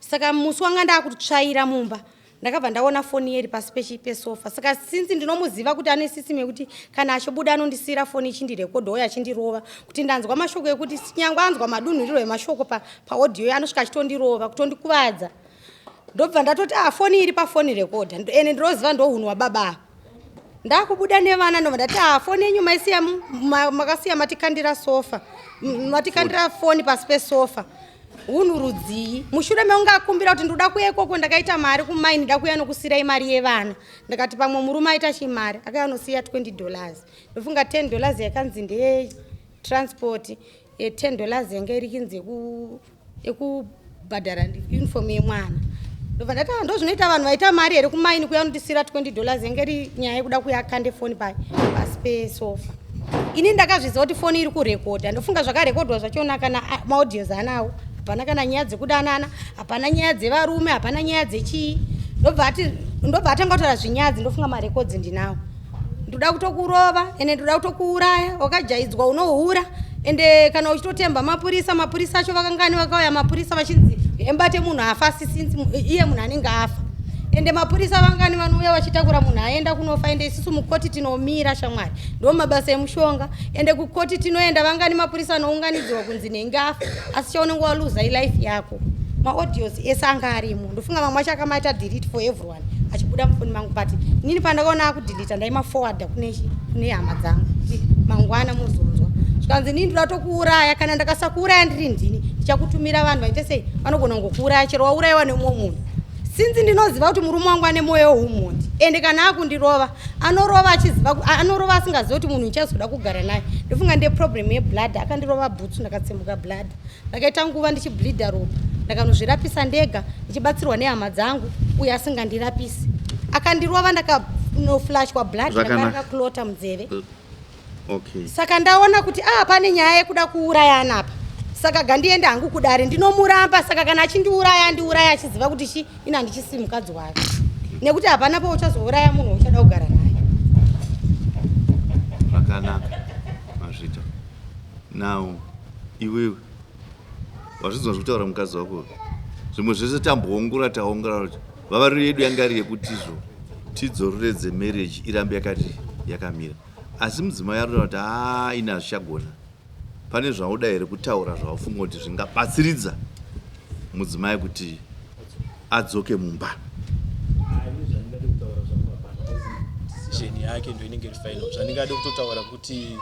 S2: Saka musi wanga ndakutsvaira mumba, ndakabva ndaona foni yeri pasi pesofa. Saka since ndinomuziva kuti ane system yekuti kana achibuda anondisiyira foni ichindirekodha uye achindirova kuti ndanzwa mashoko ekuti nyange anzwa madunhuriro emashoko paaudio, anosvika achitondirova, kutondikuvadza. Ndobva ndatoti, "Ah, foni iri pafoni rekodha, ende ndinoziva ndohunhu hwababa ava." Ndakubuda nevana, ndobva ndati, "Ah, foni yenyu maisiya makasiya matikandira sofa, matikandira foni pasi pesofa, hunhu rudzii?" Mushure mekunge akumbira kuti ndoda kuya ikoko, ndakaita mari kumaini, nda kuya nokusiyirai mari yevana. Ndakati pamwe murume aita chimari, akauya nosiya $20. Ndofunga $10 yakanzi ndeyetransport, $10 yanga iri kinzi yekubhadhara uniform yemwana. Ndobva ndati ah, ndozvinoita vanhu vaita mari here kumaini kuya unondisira 20 dollars yenge iri nyaya yekuda kuya akande foni pai pasi pesofa. Ini ndakazviziva kuti foni iri kurekodha, ndofunga zvakarekodhwa zvachona kana maaudios anawo. Hapana kana nyaya dzekudanana, hapana nyaya dzevarume, hapana nyaya dzechii. Ndobva ati ndobva atanga kutaura zvinyadzi, ndofunga marekodzi ndinawo. Ndoda kutokurova ende ndoda kutokuuraya, wakajaidzwa unohura ende kana uchitotemba mapurisa, mapurisa acho vakangani vakauya mapurisa vachinzi embate munhu afa asi since iye munhu anenge afa. Ende mapurisa vangani vanouya vachitakura munhu aenda kunofa ende isusu mukoti tinomira shamwari ndo mabasa emushonga ende kukoti tinoenda vangani mapurisa anounganidzwa kunzi nenge afa asi chaunenge waluza ilife yako. Maaudios ese anga arimo ndofunga mamwe acho akamaita delete for everyone achibuda mufoni mangu but inini pandakaona akudelita ndaimaforwarda kune kune hama dzangu kuti mangwana muzonzwa zvikanzi inini ndoda tokuuraya kana ndakasakuuraya ndiri ndini ndichakutumira vanhu vaite sei vanogona kungokuuraya chero waurayiwa nemumwe munhu since ndinoziva kuti murume wangu ane mwoyo weumhondi ende kana akundirova anorova achiziva anorova asingazivi kuti munhu ndichazoda kugara naye ndofunga ndiye problem yeblood akandirova bhutsu ndakatsemuka blood ndakaita nguva ndichibleeda ropa ndakanozvirapisa ndega ndichibatsirwa nehama dzangu uye asingandirapisi akandirova ndakanoflashwa blood ndakaclota munzeve
S3: okay.
S2: Saka ndaona kuti ah, pane nyaya yekuda kuurayana apa saka gandiende hangu kudare ndinomuramba saka kana achindiuraya andiuraya achiziva kuti chi ini handichisi mukadzi wake nekuti hapana pauchazouraya munhu wauchada kugara naye.
S3: Zvakanaka mazvita. Now iwewe wazvinzwa zvekutaura mukadzi wako zvimwe zvese tamboongora taongora kuti vavariro yedu yanga iri yekutizvo tidzororedze marriage irambe yakati yakamira asi mudzimai arikuta kuti haa ini hazvichagona pane zvauda here kutaura zvaufunga kuti zvingabatsiridza mudzimai kuti adzoke mumba
S1: decision yake ndo inenge iri final zvandingade kutotaura kuti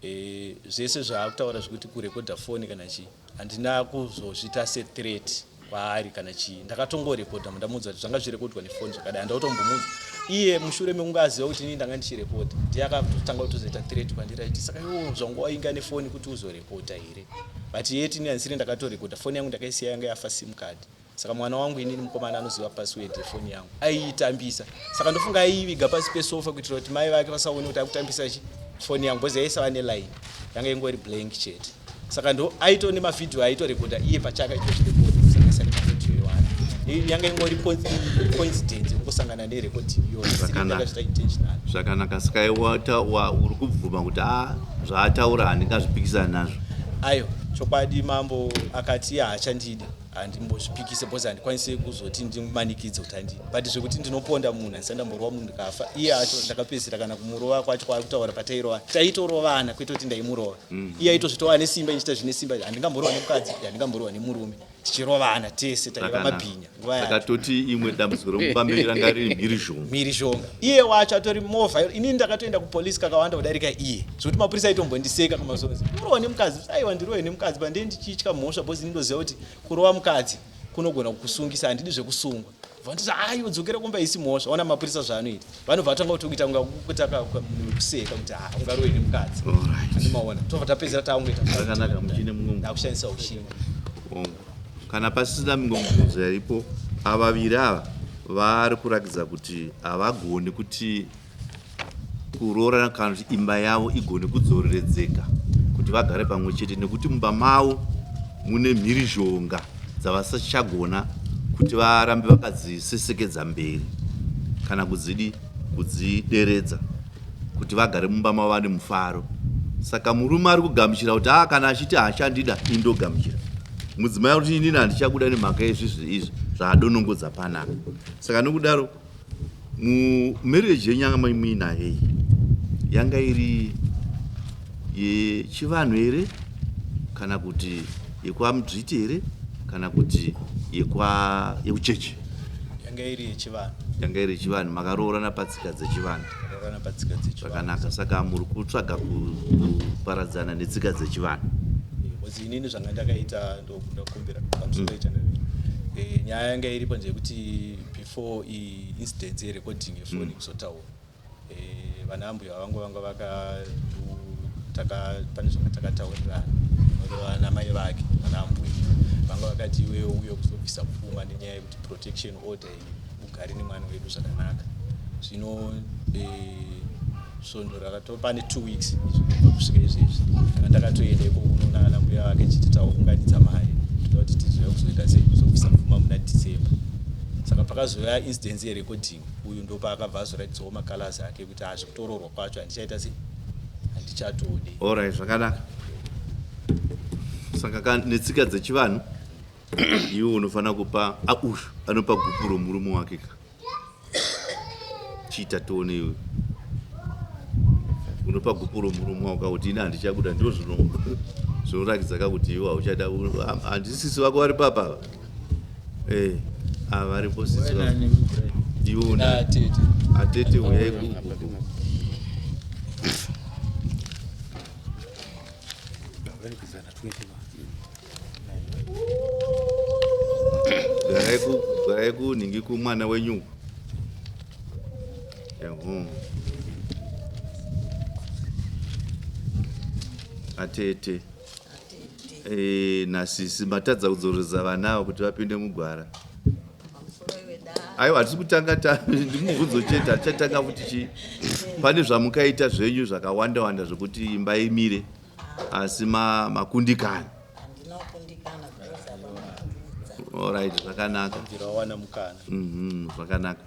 S1: eh, zvese zvaakutaura zvekuti kurekodha foni kana chii handina kuzozviita sethreat kwaari kana chii ndakatongorekodha ndamuudza kuti zvanga zvirekodwa nefoni zvakadai handautombomuudza iye mushure mekunge aziva kuti inini ndanga ndichirekodha ndiye akatotanga kutozoita threat kwandiri achiti saka iwo zvanga wainga nefoni kuti uzorekodha here but yet ini handisiri ndakatorekodha foni yangu ndakaisiya yanga yafa sim card Saka mwana wangu inini mukomana anoziva password yefoni yangu aiitambisa saka ndofunga aiiviga pasi pesofa kuitira kuti mai vake vasaone kuti akutambisa chi foni yangu because yaisava neline yanga ingori blank chete saka ndo aito nemavhidhiyo aitorekodha iye pachake aitozvirekodha kusanganisa nemavhidhiyo iwayo yanga ingori coincidence yekungosangana nerekodhi iyoyo
S3: ndakazvita intentional zvakanaka saka uri kubvuma kuti a ah, zvaataura handingazvipikisani nazvo
S1: ayo chokwadi mambo akati haachandidi handimbozvipikise because handikwanise kuzoti ndimanikidze kuti handidi but zvekuti ndinoponda munhu handisati ndamborova munhu ndikafa iye acho ndakapedzisira kana kumurova kwacho kwaari kutaura patairova taitorovana kwete kuti ndaimurova mm. iye aitozvitova nesimba ichiita zvine simba handingamborova nemukadzi handingamborova nemurume tichirovana tese taiva mabhinya
S3: nguva yacho saka toti imwe dambudziko romubamberi ranga riri mhirizhonga
S1: mhirizhonga iye wacho atori movha inini ndakatoenda kupolisi kakawanda kudarika iye zvekuti mapurisa aitombondiseka kumazuva urowa nemukadzi aiwa ndirowe nemukadzi pandee ndichitya mhosva bcause ini ndoziva kuti kurova mukadzi kunogona kukusungisa handidi zvekusungwa vanditi aiwa dzokera kumba isi mhosva ona mapurisa zvaanoita vanobva vatanga kutokuita kunga kuita kuseka kuti ha ungarowe nemukadzi andimaona tobva tapedzera takungoita
S3: zvakanaka muchine mumwe
S1: ndakushandisa ushinga
S3: kana pasina mimwe mibvunzo yaripo ava vaviri ava vari kurakidza kuti havagoni kuti kuroorana kana kuti imba yavo igone kudzoreredzeka kuti vagare pamwe chete nekuti mumba mavo mune mhirizhonga dzavasachagona kuti varambe vakadzisesekedza mberi kana kudzidi kudzideredza kuti vagare mumba mavo vane mufaro saka murume ari kugamuchira kuti aa kana achiti haachandida indogamuchira mudzimai ari kuti inini handichakuda nemhaka yezvizvi izvi zvaadonongodza panapa saka nokudaro Mumarriage yenyu yanga muinayo iyi yanga iri yechivanhu here kana kuti yekwamudzviti here kana kuti yekwa yekuchechi?
S1: Yanga iri yechivanhu.
S3: Yanga iri yechivanhu, makaroorana patsika dzechivanhu.
S1: Roorana patsika dzechivanhu.
S3: Zvakanaka, saka muri kutsvaga kuparadzana netsika dzechivanhu.
S1: Because inini zvanga ndakaita ndokumbira pamusoro mm. Eh, nyaya yanga iripo ndeyekuti before iyi incident yerecording yefoni mm. kuzotaura eh, vana ambuya vangu vanga vaka taka pane zvanga takataurirana vana mai vake vana ambuya. Vanga vakati iwewe uye kuzobvisa pfuma nenyaya yekuti protection order iyi ugare nemwana wedu zvakanaka. Zvino svondo rakato pane 2 weeks izvo kubva kusvika izvezvi ndanga ndakatoenda ikoko kunoona ana mbuya vake chiti taunganidza mari toda kuti tizouya kuzoita sei, kuzobvisa pfuma muna December. Saka pakazouya incidence yerecording, uyu ndopaakabva azoratidzawo macolors ake kuti hazvikutororwa kwacho handichaita sei, handichatodi.
S3: Alright, zvakanaka. Saka netsika dzechivanhu iwe unofanira kupa uyu anopa gupuro murume wake ka. Chiita tione iwe. Unopa gupuro murume wako kuti ini handichakuda, ndizvo zvinoratidza ka kuti iwe hauchada. Handisisi vako vari papa ava? Ava varipo sisi vako. Iwe una
S1: Atete.
S3: Atete uyai ku. Garai kunhingi kumwana wenyu. Eho. Atete. Nasisi matadza kudzoreredza vana ava kuti vapinde mugwara. Aiwa, hatisi kutanga ndimubvunzo chete, hatichatanga futi chi. Pane zvamukaita zvenyu zvakawanda wanda zvekuti imba imire, asi makundikana. Alright, zvakanaka.
S1: Ndirawana mukana.
S3: Zvakanaka.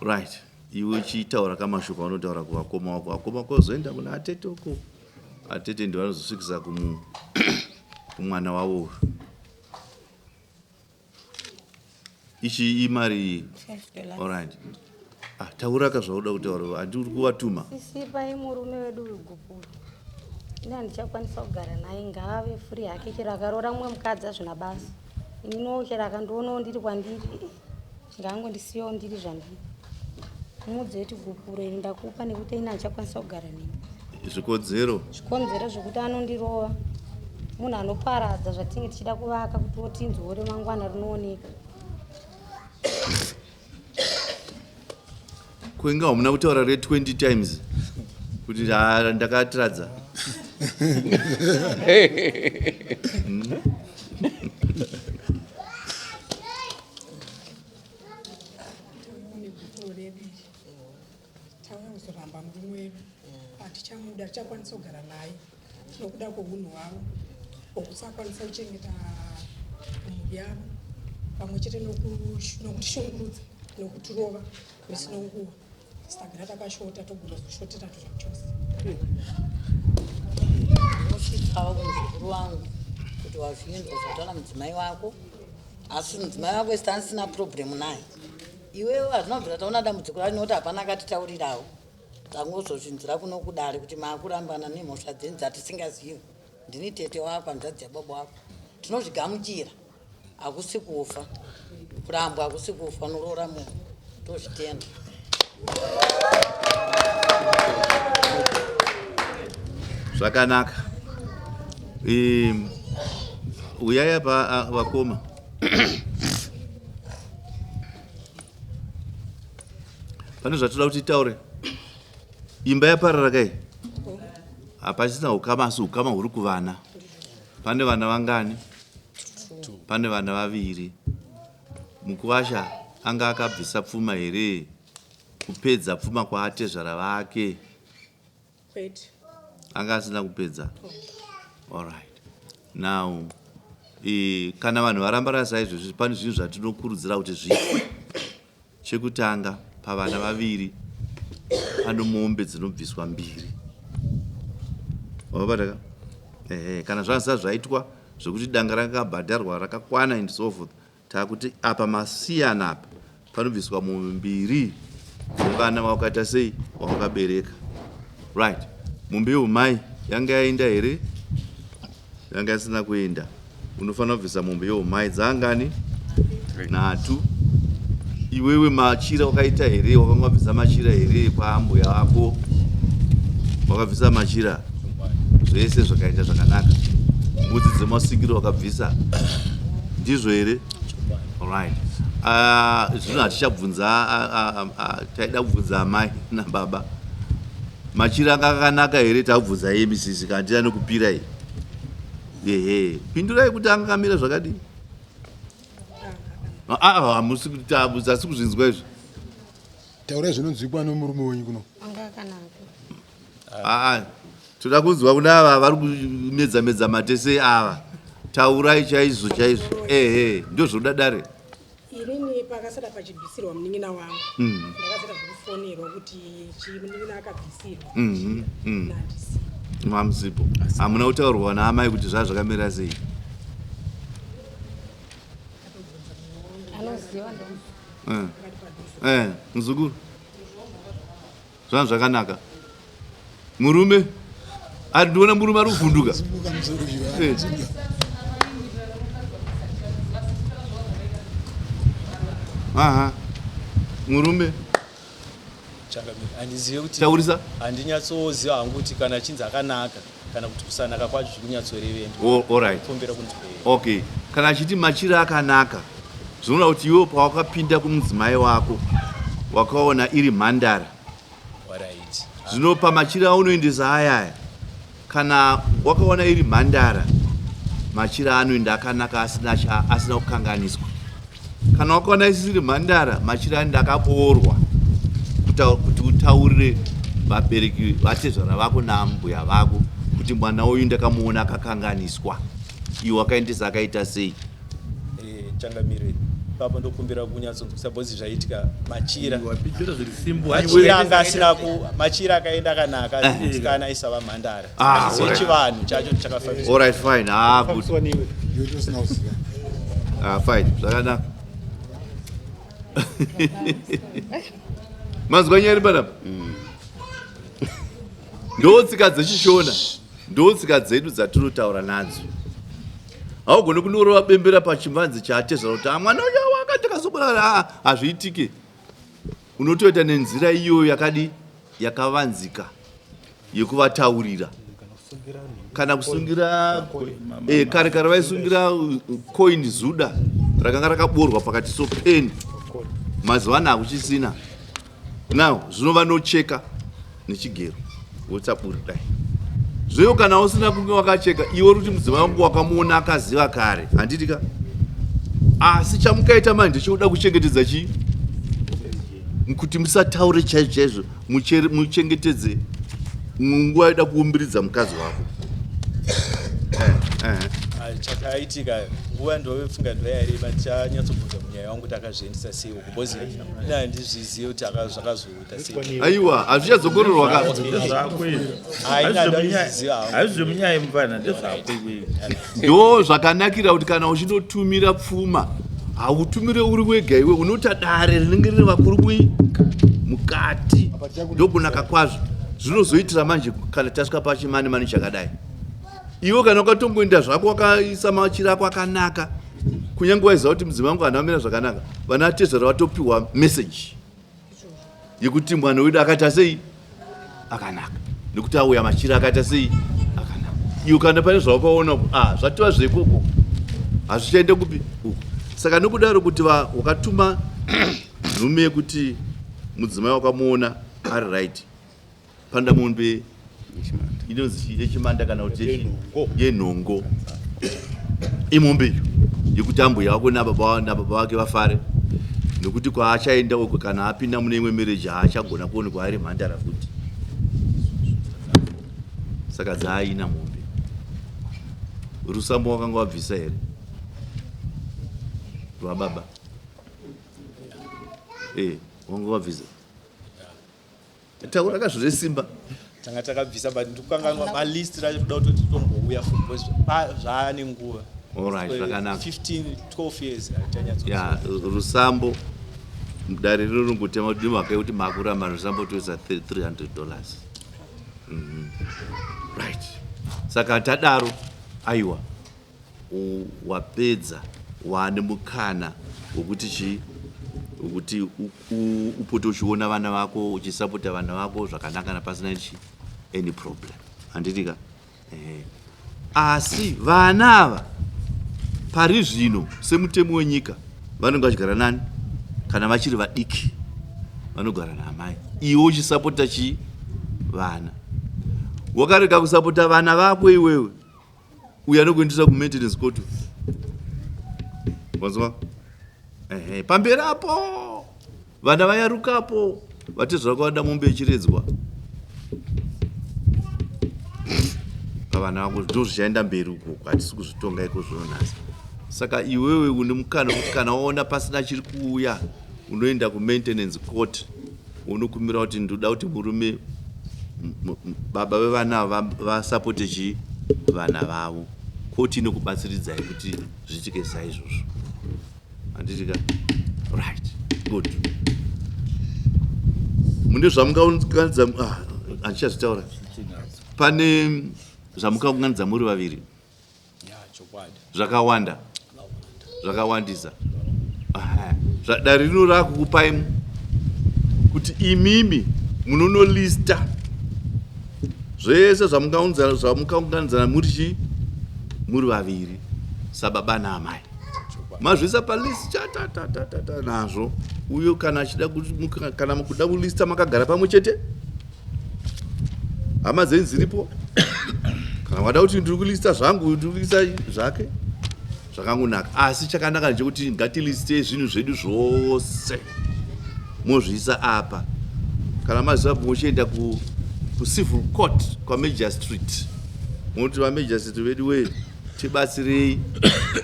S3: Right. Iwe uchitaura kamashoko anotaura kuvakoma wako. Vakoma wako vazoenda kuna atete uko. Atete ndivo vanozosvikisa kumwana wavo uyu. Ichi imari iyi. Alright. Taura ka zvauda kutaura, handi uri kuvatuma.
S2: Sisi, pai murume wedu uyu gupuro. Ini handichakwanisa kugara naye, ngaave free hake chero akaroora mumwe mukadzi hazvina basa. Ininiwo chero akandionawo ndiri kwandiri, ngaangondisiyawo ndiri zvandiri. Muudze kuti gupuro iri ndakupa nekuti ini handichakwanisa kugara nemi.
S3: Zvikonzero?
S2: Zvikonzero zvekuti anondirova. Munhu anoparadza zvatinenge tichida kuvaka kuti tinzwewo remangwana rinooneka.
S3: Kuinga hamuna kutaura re 20 times kuti ndakatiradza.
S6: Tauya kuzoramba murume wedu, hatichamuda, hatichakwanisa kugara naye nokuda kwounhu hwavo hwokusakwanisa kuchengeta mhuri yavo pamwe chete nokutishungurudza nokutirova misi nenguva. Tagara takashota, togona kuzoshotera zvachose.
S7: Ndinosvitsawo kumuzukuru wangu kuti wazvinzwa zvataura mudzimai wako, asi mudzimai wako isi tanisina problemu naye. Iwewe hatinobvira taona dambudziko racho nekuti hapana akatitaurirawo. Tangozozvinzira kuno kudare kuti maakurambana nemhosva dzenyu dzatisingazivi. Ndini tete wako, hanzvadzi yababa wako. Tinozvigamuchira, hakusi kufa. Kurambwa hakusi kufa, unoroora munhu. Tozvitenda.
S3: Zvakanaka. Uyai apa vakoma. Pane zvatoda kuti taure. Imba yaparara kai? Hapachisina ukama, asi ukama huri kuvana. Pane vana vangani? Pane vana vaviri. Mukuwasha anga akabvisa pfuma here? Kupedza pfuma kwaatezvara vake?
S6: Kwete.
S3: Anga asina kupedza. Alright. Now, kana vanhu varamba saizvozvi, pane zvinhu zvatinokurudzira kuti zviitwe. Chekutanga, pavana vaviri pano mombe dzinobviswa mbiri. Wabata ka? Ehe, kana zvanga zvaitwa zvekuti danga rakabhadharwa rakakwana and so forth, takuti apa masiyana apa panobviswa mombe mbiri dzevana vawakaita sei, vawakabereka. Right. Mombe yeumai yanga yaenda here? Yanga isina kuenda. Unofanira kubvisa mombe yeumai dzangani? 3. Iwewe machira wakaita here? Wakanga wabvisa machira here kwaambuya vako? Wakabvisa machira zvese zvakaita zvakanaka. Mbudzi dzemasikiro wakabvisa, ndizvo here? Alright. Zvino hatichabvunza, taida kubvunza amai nababa. Machira anga akanaka here? Takubvunza imi sisi, kana tida nokupira iyi. Ehe, pindurai kuti anga akamira zvakadii? Ah, ah, hamusi asi kuzvinzwa izvi.
S8: Taurai zvinonzwikwa nomurume wenyu kuno.
S2: Anga akanaka.
S3: Ah, ah, toda kunzwa kuna ava vari kumedza medza mate sei ava. Taurai chaizvo chaizvo. Ehe, ndozvoda dare.
S6: Inini pakasada pachibvisirwa munin'ina wangu ndakasada zvekufonerwa kuti chii munin'ina akabvisirwa nandisi.
S3: Mamusipo. Hamuna kutaurwa naamai kuti zvaa zvakamira sei.
S2: Anoziva ndo.
S3: Eh. Eh, muzukuru. Zvanhu zvakanaka. Murume ari ndiona murume ari kuvhunduka. Eh. Aha. Murume
S1: Changamire, handizive kuti
S3: taurisa.
S1: Handinyatsoziva hangu kuti kana achinzi akanaka kana kuti kusanaka kwacho zvikunyatsorevei.
S3: Oh, all right.
S1: Kumbira kunzwei.
S3: Okay. Kana achiti machira akanaka, zvinoona kuti iwe pawakapinda kumudzimai wako wakaona iri mhandara.
S1: Alright.
S3: Zvino pamachira aunoendesa ayaya, kana wakaona iri mhandara, machira anoenda akanaka asina asina kukanganiswa. Kana wakaona isisiri mhandara, machira anoenda akaboorwa kuti utaurire vabereki vatezvara vako naambuya vako kuti mwana uyu ndakamuona akakanganiswa, iwe wakaendesa akaita sei?
S1: Changamire, ipapo ndokumbira kunyatsonzwisa because zvaitika machira
S9: Wapindura zviri simple.
S1: Machira anga asina ku machira akaenda akanaka, musikana aisava mhandara.
S3: Ah,
S1: Asi
S3: alright.
S1: chivanhu chacho chakafambiswa.
S3: Alright, fine. Ah, good.
S5: Fambiswa newe.
S8: Iwe tosina kuziva.
S3: Ah, fine. Zvakanaka. Manzwa nyaya iri panapa? Ndo tsika dzechishona, ndo tsika dzedu dzatinotaura nadzo. Haugoni kunorova bembera pachivanze chaatezvara kuti mwana uya wakati akazobuda. Ah, hazviitike. Unotoita nenzira iyoyo yakadi yakavanzika yekuvataurira kana kusungira kare kare vaisungira coin zuda rakanga rakaborwa pakati so pen. Mazuva ano hakuchisina. Now zvino vanocheka nechigero wotsapura dai zvoyo. Kana usina kunge wakacheka iwe uri kuti mudzimai wangu wakamuona akaziva kare, handiti ka? Asi chamukaita manje ndechekuda kuchengetedza chii, kuti musataure chaizvo chaizvo, muchengetedze nguva yoda kuumbiridza mukadzi wako. Eh.
S1: Ah, chakaitika nguva ndofunga ndoyareba, ndichanyatsobvunza munyaya wangu kuti akazviendesa sei uko, because ina handizvizive kuti zvakazoita sei.
S3: Aiwa, hazvichadzokororwa ka.
S9: Ndezvako izvi.
S1: Ah, ina handizviziva hangu.
S9: Hazvi zvemunyaya mufana, ndezvako iwewe.
S3: Ndo zvakanakira kuti kana uchinotumira pfuma, hautumire uri wega iwe, unoita dare rinenge rine vakuru mukati. Ndokunaka kwazvo zvinozoitira manje kana tasvika pachimani mani chakadai. Iwe kana ukatongoenda zvako wakaisa machira ako akanaka, kunyange waiziva kuti mudzimai wangu haana kumira zvakanaka, vana tezvara vatopiwa meseji yekuti mwana wedu akaita sei, akanaka, nekuti auya machira akaita sei, akanaka. Iwe kana pane zvawakaona, ah, zvatova zvekoko, hazvichaenda kupi uku. Saka nokudaro kuti wakatuma nhume yekuti mudzimai wakamuona ari right, panoda mombe inonzi yechimanda kana kuti yenhongo. Imombe iyo yekuti ambuya wako nababa vake vafare, nekuti kwaachaenda uko kana apinda mune imwe marriage haachagona kuonekwa ari mhandara futi. Saka dzaaina mombe. Rusambo wakanga wabvisa here rwababa? Wanga wabvisa? Taura ka simba.
S1: Tanga takabvisa, but ndikukanganwa malist racho, kuda kutoti tombouya futi because zvaane nguva.
S3: Alright, zvakanaka.
S1: 15 12 years tanyatso.
S3: Ya, rusambo dare rinongotema kuti nemhaka yekuti makuramba rusambo toisa $300. Right, saka tadaro, aiwa, wapedza, waane mukana wekuti chii, wekuti upote uchiona vana vako, uchisapota vana vako zvakanaka napasina chi any problem, handiti ka? Ehe. Asi vana ava pari zvino semutemo wenyika vanenge vachigara nani? Kana vachiri vadiki vanogara naamai, iwe uchisapota chii, vana. Wakarega kusapota vana vako iwewe, uyo anokuendesa kumaintenance court, wanzwa? Ehe, pamberi apo vana vayarukapo vatezvara kwavada mombe yechiredzwa pavana vako ndo zvichaenda mberi ukoko hatisi kuzvitonga iko zvino nhasi saka iwewe une mukana wekuti kana waona pasina chiri kuuya unoenda kumaintenance court unokumbira kuti ndoda kuti murume baba vevana vasapote chii vana vavo koti inokubatsiridzai kuti zviitike saizvozvo handiti ka right good mune zvamungaunganidza ah, handichazvitaura pane zvamukaunganidza muri vaviri zvakawanda zvakawandisa dare rino rakukupai kuti imimi munonolista zvese zvamukaunganidzana muri chii muri vaviri sababa naamai mazvisa palist chatatatata nazvo uyo kana achida kana mukuda kulista makagara pamwe chete hama dzenyu dziripo kana wada kuti ndiri kulista zvangu ndiri kulista zvake zvakangonaka asi chakanaka ndechekuti ngatiliste zvinhu zvedu zvose mozviisa apa kana maziva mochienda kucivil court kwamajor street moti vamajor street vedu wee tibatsirei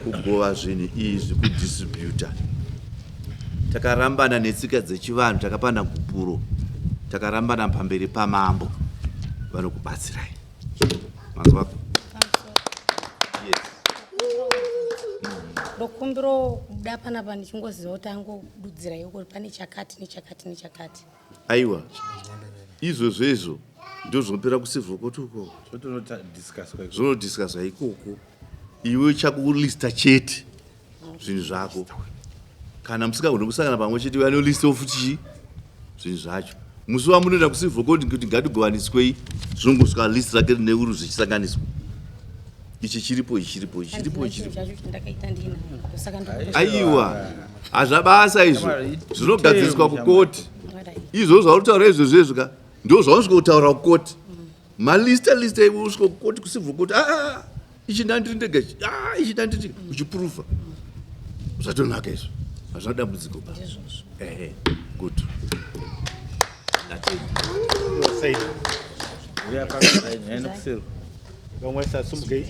S3: kugova zvinhu izvi kudistributa Takarambana netsika dzechivanhu takapana gupuro takarambana pamberi pamambo vanokubatsirai manzwa
S2: yes. Ndokumbirawo kubuda panapa ndichingoziva kuti angodudzira yoko pane chakati nechakati nechakati.
S3: Aiwa izvozvo izvo ndozvinopera kucivil court uko zvinodiscuswa ikoko iwe chakulista chete zvinhu zvako kana musingagone kusangana pamwe chete uya nolistewo futi chii zvinhu zvacho musi wamunoenda kucivil court kuti ngatigovaniswei zvinongosvika list rake rine uru zvichisanganiswa ichi chiripo ichi chiripo ichi chiripo ichi chiripo aiwa hazvabasa izvo zvinogadziriswa kukoti izvozvo zvauri kutaura izvozvo izvo ka ndo zvaunosvika kutaura kukoti malista lista iwe usvika kukoti kucivil court ah, ah, ah ichi ndandiri ndega ichi ah, ichi ndandiri uchipurufa zvatonaka izvo hazvina dambudziko ba ehe good
S5: vamwe sasumukei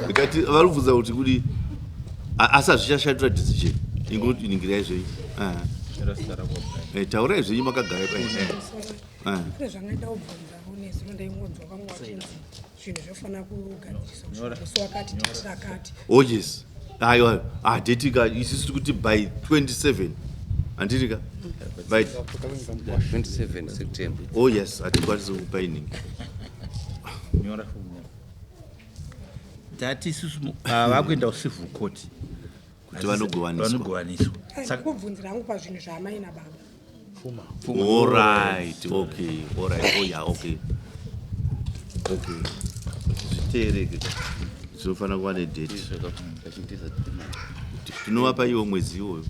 S3: ndikati vari kubvunza kuti kudi asi hazvichashandura decision ingoningirai zvenyu eh, taurai zvenyu makagara
S6: eh. Kune zvangaida kubvunza nezuro ndaingonzwa vamwe vachinzi zvinhu zvofanira kugadziriswa kusvika musi wakati date rakati.
S3: Oh yes. Aiwa, ah date ka isusu tiri kuti by 27. Handiti ka? By
S4: 27 September.
S3: Oh yes, hatikwanisi kukupa iningi.
S9: Nyora fumu. Tati isusu ah, vakuenda kucivil court
S3: kuti vanogovaniswa.
S9: Vanogovaniswa.
S6: Saka kubvunzira hangu pazvinhu zvaamai nababa.
S3: Pfuma. All right, okay, all right, oh yeah, okay. Okay. Zviteereke. Zvinofanira kuva nedate. Tinovapa iwo mwedzi iwoyo.